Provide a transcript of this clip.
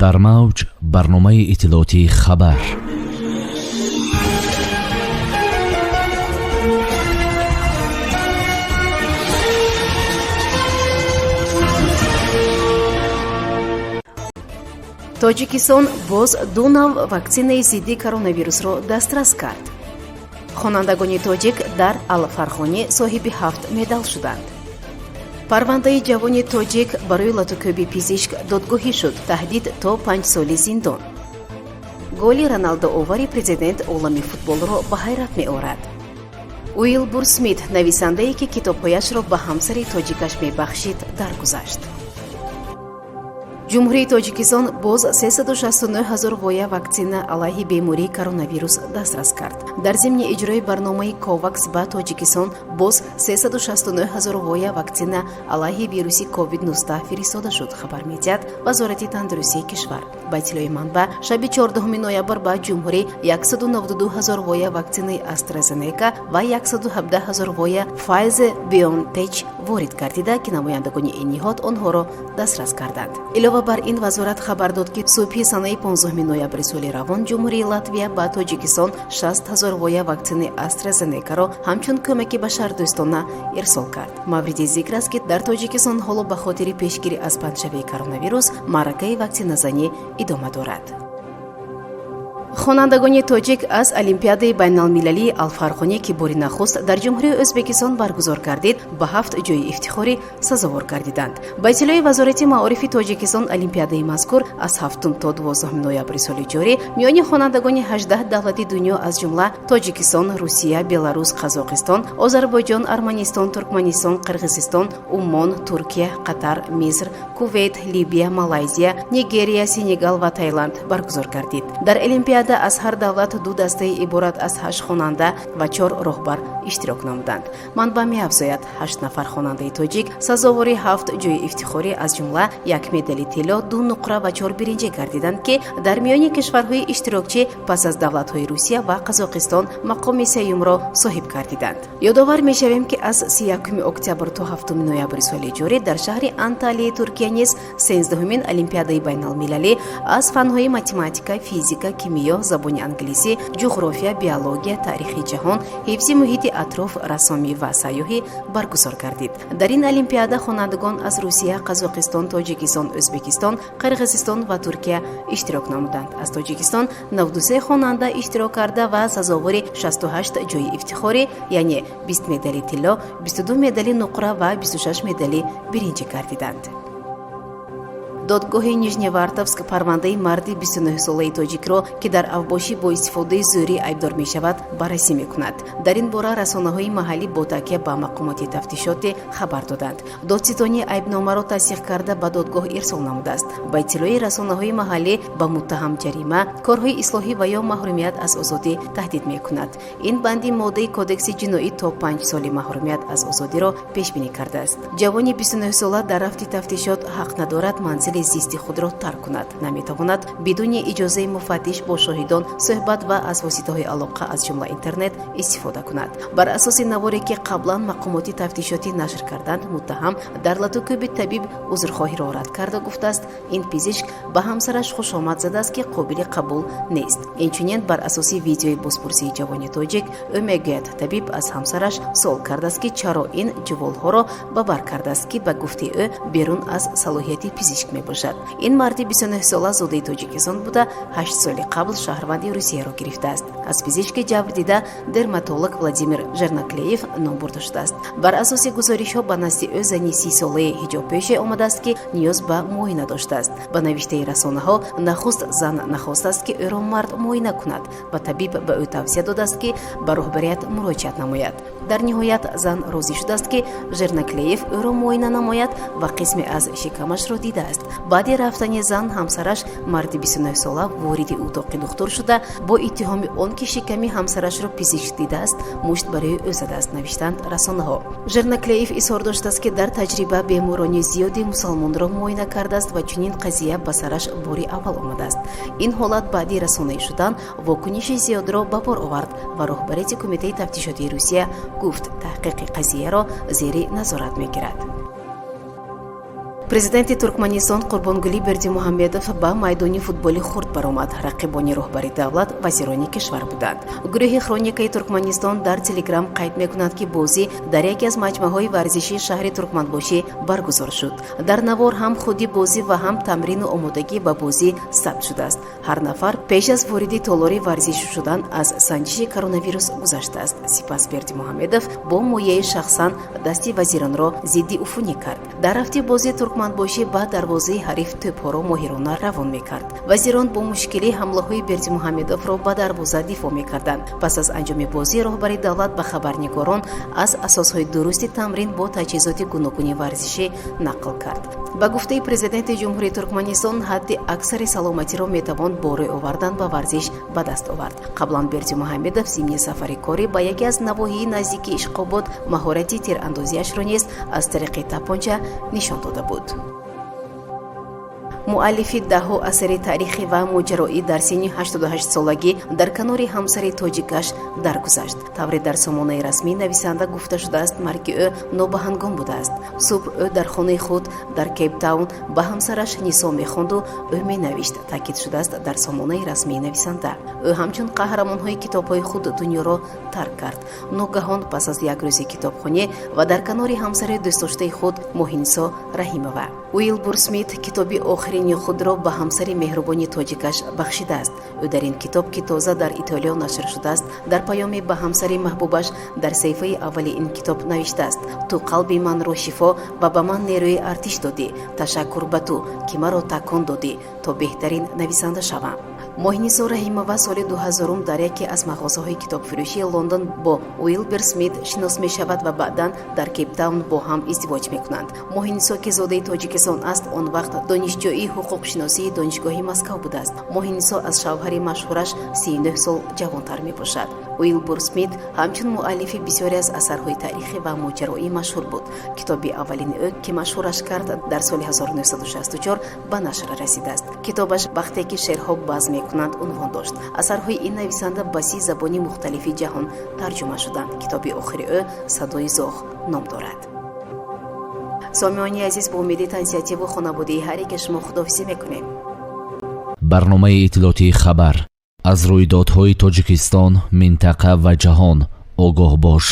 Дар мавҷ барномаи иттилоотии «Хабар». Тоҷикистон боз ду нав ваксинаи зидди коронавирусро дастрас кард. Хонандагони тоҷик дар Алфарғонӣ соҳиби ҳафт медал шуданд. Парвандаи ҷавони тоҷик барои латукӯби пизишк додгоҳӣ шуд, таҳдид то 5 соли зиндон. Голи Роналдоовари президент олами футболро ба ҳайрат меорад. Уилбур Смит, нависандае, ки китобҳояшро ба ҳамсари тоҷикаш мебахшид, даргузашт. Ҷумҳурии Тоҷикистон боз 369 ҳазор воя ваксина алайҳи бемории коронавирус дастрас кард. Дар зимни иҷрои барномаи Ковакс ба Тоҷикистон боз 369 ҳазор воя ваксина алайҳи вируси COVID-19 фиристода шуд, хабар медиҳад Вазорати тандурустии кишвар. Ба иттилои манбаъ, шаби 14 ноябр ба ҷумҳурӣ 192 ҳазор воя ваксинаи AstraZeneca ва 117 ҳазор воя Pfizer BioNTech ворид гардида, ки намояндагони ин ниҳод онҳоро дастрас карданд. Илова бар ин, вазорат хабар дод, ки субҳи санаи 15 ноябри соли равон Ҷумҳурии Латвия ба Тоҷикистон 60 ҳазор воя ваксинаи AstraZeneca-ро ҳамчун кӯмаки башардӯстона ирсол кард. Мавриди зикр аст, ки дар Тоҷикистон ҳоло ба хотири пешгирӣ аз паҳншавии коронавирус маъракаи ваксиназанӣ идома дорад. Хонандагони тоҷик аз Олимпиадаи байналмилалии Алфарғонӣ, ки бори нахуст дар Ҷумҳурии Ӯзбекистон баргузор гардид, ба ҳафт ҷойи ифтихорӣ сазовор гардиданд. Ба иттилои Вазорати маорифи Тоҷикистон, олимпиадаи мазкур аз 7 то 12 ноябри соли ҷорӣ миёни хонандагони 18 давлати дунё, аз ҷумла Тоҷикистон, Русия, Беларус, Қазоқистон, Озарбойҷон, Арманистон, Туркманистон, Қирғизистон, Уммон, Туркия, Қатар, Миср, Кувейт, Либия, Малайзия, Нигерия, Сенегал ва Таиланд баргузор гардид. Дар олимпиада аз ҳар давлат ду дастаи иборат аз ҳашт хонанда ва чор роҳбар иштирок намуданд. Манбаъ меафзояд, ҳашт нафар хонандаи тоҷик сазовори ҳафт ҷойи ифтихорӣ, аз ҷумла як медали тилло, ду нуқра ва чор биринҷӣ гардиданд, ки дар миёни кишварҳои иштирокчӣ пас аз давлатҳои Русия ва Қазоқистон мақоми сеюмро соҳиб гардиданд. Ёдовар мешавем, ки аз 31 октябр то 7 ноябри соли ҷорӣ дар шаҳри Анталияи Туркия низ 13-умин олимпиадаи байналмилалӣ аз фанҳои математика, физика, кимиё, забони англисӣ, ҷуғрофия, биология, таърихи ҷаҳон, ҳифзи муҳити атроф, рассомӣ ва сайёҳӣ баргузор гардид. Дар ин олимпиада хонандагон аз Русия, Қазоқистон, Тоҷикистон, Ӯзбекистон, Қирғизистон ва Туркия иштирок намуданд. Аз Тоҷикистон 93 хонанда иштирок карда ва сазовори 68 ҷойи ифтихорӣ, яъне 20 медали тилло, 22 медали нуқра ва 26 медали биринҷӣ гардиданд. Додгоҳи Нижневартовск парвандаи марди 29-солаи тоҷикро, ки дар авбошӣ бо истифодаи зӯрӣ айбдор мешавад, баррасӣ мекунад. Дар ин бора расонаҳои маҳаллӣ бо такя ба мақомоти тафтишотӣ хабар доданд. Додситонӣ айбномаро тасдиқ карда, ба додгоҳ ирсол намудааст. Ба иттилои расонаҳои маҳаллӣ, ба муттаҳам ҷарима, корҳои ислоҳӣ ва ё маҳрумият аз озодӣ таҳдид мекунад. Ин банди моддаи Кодекси ҷиноӣ то 5 соли маҳрумият аз озодиро пешбинӣ кардааст. Ҷавони 29-сола дар рафти тафтишот ҳақ надорад манзили зисти худро тарк кунад, наметавонад бидуни иҷозаи муфаттиш бо шоҳидон суҳбат ва аз воситаҳои алоқа, аз ҷумла интернет, истифода кунад. Бар асоси наворе, ки қаблан мақомоти тафтишотӣ нашр карданд, муттаҳам дар латукӯби табиб узрхоҳиро рад карда, гуфтааст, ин пизишк ба ҳамсараш хушомад задааст, ки қобили қабул нест. Инчунин, бар асоси видеои бозпурсии ҷавони тоҷик, ӯ мегӯяд, табиб аз ҳамсараш суол кардааст, ки чаро ин ҷуволҳоро ба бар кардааст, ки ба гуфтаи ӯ берун аз салоҳияти пизишк мебошад. Ин марди 29-сола зодаи Тоҷикистон буда, 8 соли қабл шаҳрванди Русияро гирифтааст. Аз пизишки ҷабрдида дерматолог Владимир Жернаклеев ном бурда шудааст. Бар асоси гузоришҳо, ба назди ӯ зани 30-солаи ҳиҷобпеше омадааст, ки ниёз ба муоина доштааст. Ба навиштаи расонаҳо, нахуст зан нахостааст, ки ӯро мард муоина кунад ва табиб ба ӯ тавсия додааст, ки ба роҳбарият муроҷиат намояд. Дар ниҳоят зан розӣ шудааст, ки Жернаклеев ӯро муоина намояд ва қисме аз шикамашро дидааст. Баъди рафтани зан, ҳамсараш, марди 29-сола вориди утоқи духтур шуда, бо иттиҳоми он ки шиками ҳамсарашро пизишк дидааст, мушт барои ӯ задааст, навиштанд расонаҳо. Жернаклеев изҳор доштааст, ки дар таҷриба беморони зиёди мусалмонро муоина кардааст ва чунин қазия ба сараш бори аввал омадааст. Ин ҳолат баъди расонаӣ шудан вокуниши зиёдро ба бор овард ва роҳбарияти Кумитаи тафтишотии Русия гуфт, таҳқиқи қазияро зери назорат мегирад. Президенти Туркманистон Қурбонгулӣ Бердимуҳаммедов ба майдони футболи хурд баромад. Рақибони роҳбари давлат вазирони кишвар буданд. Гурӯҳи Хроникаи Туркманистон дар Телеграм қайд мекунад, ки бозӣ дар яке аз маҷмӯаҳои варзишии шаҳри Туркманбошӣ баргузор шуд. Дар навор ҳам худи бозӣ ва ҳам тамрину омодагӣ ба бозӣ сабт шудааст. Ҳар нафар пеш аз вориди толори варзишӣ шудан аз санҷиши коронавирус гузаштааст. Сипас Бердимуҳаммедов бо моеъи шахсан дасти вазиронро зидди уфунӣ кард. Дар рафти бозӣ Туркманбошӣ ба дарвозаи ҳариф тӯбҳоро моҳирона равон мекард. Вазирон бо мушкилӣ ҳамлаҳои Бердимуҳаммедовро ба дарвоза дифоъ мекарданд. Пас аз анҷоми бозӣ роҳбари давлат ба хабарнигорон аз асосҳои дурусти тамрин бо таҷҳизоти гуногуни варзишӣ нақл кард. Ба гуфтаи президенти Ҷумҳурии Туркманистон, ҳадди аксари саломатиро метавон бо рӯй овардан ба варзиш ба даст овард. Қаблан Бердимуҳаммедов зимни сафари корӣ ба яке аз навоҳии наздики Ишқобод маҳорати тирандозиашро низ аз тариқи тапонча нишон дода буд. Муаллифи даҳҳо асари таърихӣ ва моҷароӣ дар синни 88-солагӣ дар канори ҳамсари тоҷикаш даргузашт. Тавре дар сомонаи расмии нависанда гуфта шудааст, марги ӯ нобаҳангом будааст. Субҳ ӯ дар хонаи худ дар Кейптаун ба ҳамсараш Нисо мехонду ӯ менавишт, таъкид шудааст дар сомонаи расмии нависанда. Ӯ ҳамчун қаҳрамонҳои китобҳои худ дунёро тарк кард ногаҳон, пас аз як рӯзи китобхонӣ ва дар канори ҳамсари дӯстдоштаи худ Моҳинисо Раҳимова. Уилбур Смит китоби охирини худро ба ҳамсари меҳрубони тоҷикаш бахшидааст. Ӯ дар ин китоб, ки тоза дар Итолиё нашр шудааст, дар паёме ба ҳамсари маҳбубаш дар саҳифаи аввали ин китоб навиштааст: «Ту қалби манро шифо ва ба ман нерӯи артиш додӣ. Ташаккур ба ту, ки маро такон додӣ, то беҳтарин нависанда шавам». Моҳинисо Раҳимова соли 2000-ум дар яке аз мағозаҳои китобфурӯшии Лондон бо Уилбер Смит шинос мешавад ва баъдан дар Кейптаун бо ҳам издивоҷ мекунанд. Моҳинисо, ки зодаи Тоҷикистон аст, он вақт донишҷӯии ҳуқуқшиносии Донишгоҳи Москав будааст. Моҳинисо аз шавҳари машҳураш 39 сол ҷавонтар мебошад. Уилбур Смит ҳамчун муаллифи бисёре аз асарҳои таърихӣ ва моҷароӣ машҳур буд. Китоби аввалини ӯ, ки машҳураш кард, дар соли 1964 ба нашр расидааст. Китобаш «Вақте ки шерҳо базм мекунанд» унвон дошт. Асарҳои ин нависанда ба 30 забони мухталифи ҷаҳон тарҷума шуданд. Китоби охири ӯ «Садои зоғ» ном дорад. Сомиёни азиз, бо умеди тансиҳативу хонабодии ҳар яке шумо худоҳофизӣ мекунем. Барномаи иттилоотии «Хабар». Аз рӯйдодҳои Тоҷикистон, минтақа ва ҷаҳон огоҳ бош.